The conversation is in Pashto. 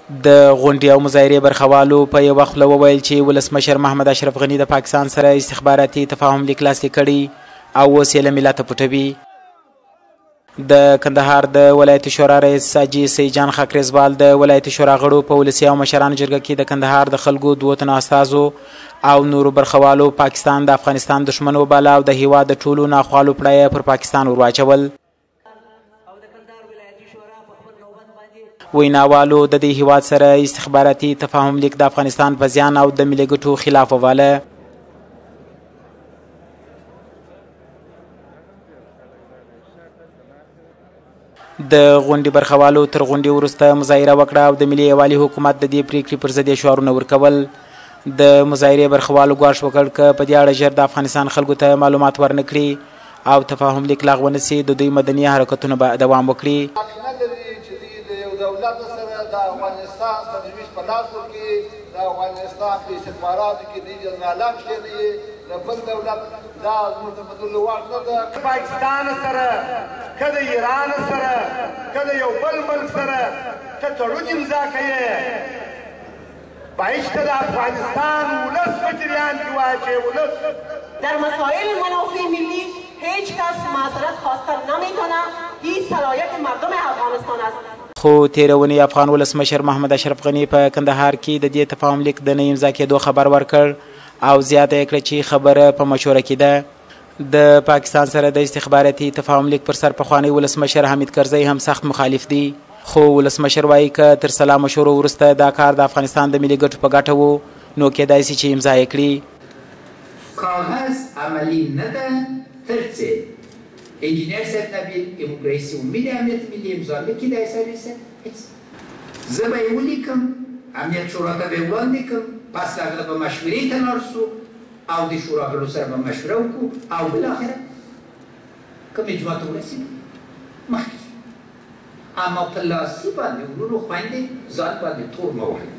د غونډې او مظاهرې برخوالو په یوه خوله وویل چې ولسمشر محمد اشرف غني د پاکستان سره استخباراتي تفاهم لیک لاسلیک کړی او اوس یې له ملته پټوي. د کندهار د ولایتي شورا رئیس حاجي سید جان خاکریزوال د ولایتي شورا غړو په ولسي او مشرانو جرګه کې د کندهار د خلکو دوو تنو استازو او نورو برخوالو پاکستان د افغانستان دښمن وباله او د هیواد د ټولو ناخوالو پړه یې پر پاکستان ورواچول. ویناوالو د دې هیواد سره استخباراتي تفاهم لیک د افغانستان په زیان او د ملي ګټو خلاف وباله. د غونډې برخوالو تر غونډې وروسته مظاهره وکړه او د ملي یووالي حکومت د دې پرېکړې پر ضد یې شعارونه ورکول. د مظاهرې برخوالو ګواښ وکړ که په دې اړه ژر د افغانستان خلکو ته معلومات ورنه کړي او تفاهم لیک لغوه نه شي، د دوی مدني حرکتونه به دوام وکړي. حق نه لري چې دوی د یو دولت سره د افغانستان سرنوشت په لاس ورکړي، د افغانستان په استخباراتو کې دوی جنرالان کښېنوي، د بل دولت دا زموږ د منلو وړ نه ده. پاکستان سره که د ایران سره که د یو بل ملک سره ته تړون امضا کوې، باید چې د افغانستان ولس په جریان کې واچوې. ولس در مسائل منافع ملی هیچ کس معذرت خواستن نمیتونه، این صلاحیت مردم افغانستان است. خو تېره اونۍ افغان ولسمشر محمد اشرف غني په کندهار کې د دې تفاهم لیک د نه امضا کېدو خبر ورکړ او زیاته یې کړه چې خبره په مشوره کې ده. د پاکستان سره د استخباراتي تفاهم لیک پر سر پخوانی ولسمشر حامد کرزی هم سخت مخالف دی، خو ولسمشر وایي که تر سلا مشورو وروسته دا کار د افغانستان د ملي ګټو په ګټه و، نو کېدای شي چې امضا یې کړي. کاغذ عملی نه ده تر څه انجینر صاحب نبیل زموږ رئیس عمومي د امنیت ملي امضا نه کړي د ایس هېڅ. زه به یې ولیکم، امنیت شورا ته به یې وړاندې کړم، پس له هغه به مشورې ته لاړ شو او د شورا غړو سره به مشوره وکړو او بالاخره کوم اجماع ته ورسېدو مخکې شو. اما په لاسي باندې ورونو خویندې ځان باندې تور مه وهئ.